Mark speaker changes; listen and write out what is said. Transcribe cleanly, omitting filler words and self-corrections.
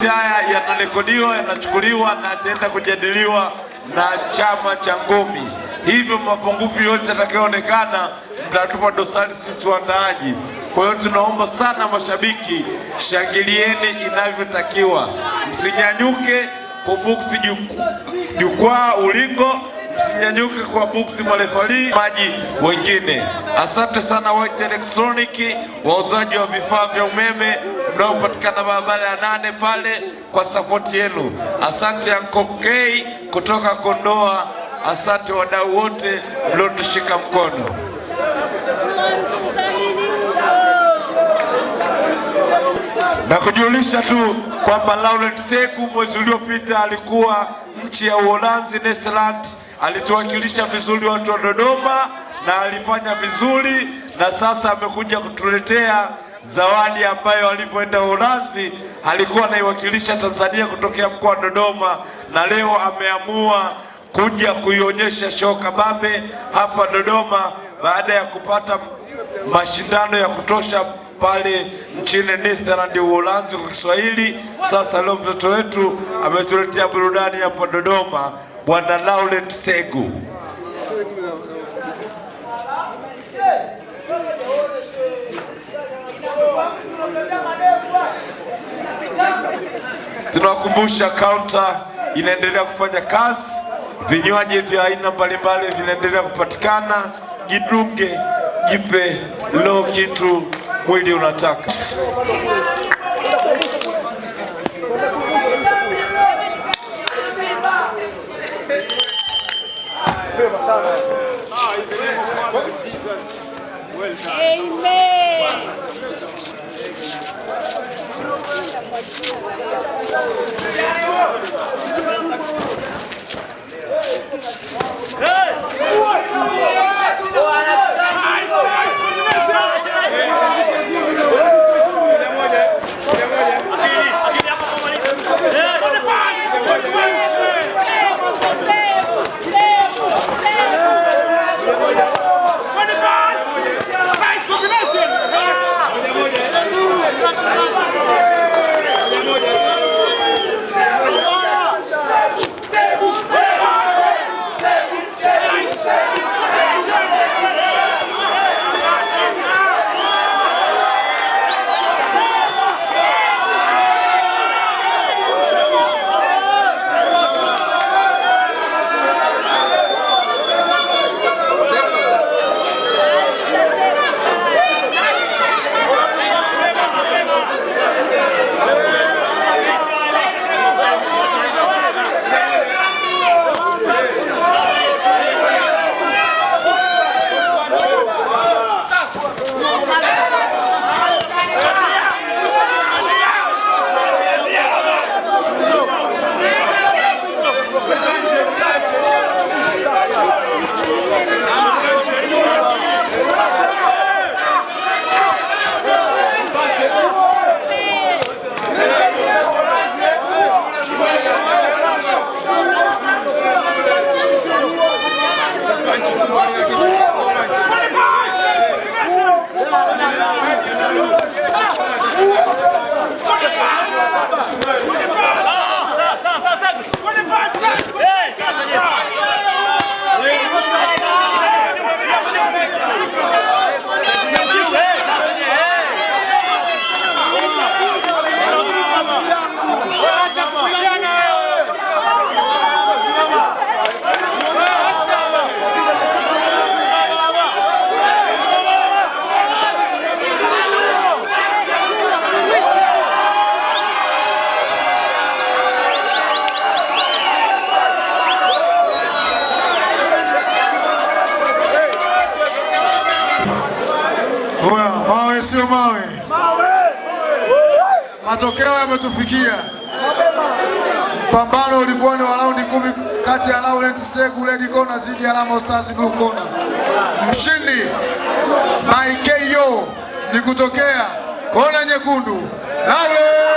Speaker 1: Haya yanarekodiwa, yanachukuliwa na yataenda kujadiliwa na chama cha ngumi. Hivyo mapungufu yote yatakayoonekana mtatupa dosari sisi waandaaji. Kwa hiyo tunaomba sana mashabiki, shangilieni inavyotakiwa, msinyanyuke kubuksi jukwaa ulingo, msinyanyuke kwa buksi marefali maji wengine. Asante sana White Electronic, wauzaji wa vifaa vya umeme mnaopatikana barabara ya 8 pale, kwa sapoti yenu. Asante Uncle K kutoka Kondoa. Asante wadau wote mliotushika mkono. Na kujulisha tu kwamba Laurent Segu mwezi uliopita alikuwa nchi ya Uholanzi, Netherlands, alituwakilisha vizuri watu wa Dodoma na alifanya vizuri, na sasa amekuja kutuletea zawadi ambayo alivyoenda Uholanzi alikuwa anaiwakilisha Tanzania kutokea mkoa wa Dodoma, na leo ameamua kuja kuionyesha show kabambe hapa Dodoma baada ya kupata mashindano ya kutosha pale nchini Netherlands, Uholanzi kwa Kiswahili. Sasa leo mtoto wetu ametuletea burudani hapa Dodoma, Bwana Laurent Segu. Tunawakumbusha kaunta inaendelea kufanya kazi, vinywaji vya aina mbalimbali vinaendelea kupatikana. Jidunge, jipe leo kitu mwili unataka.
Speaker 2: Amen.
Speaker 3: Mawe sio mawe, matokeo yametufikia. Mpambano ulikuwa ni wa raundi 10 kati ya Laurent Segu Red Corner dhidi ya Ramos Stars Blue Corner. Mshindi by KO ni kutokea kona nyekundu, Laurent.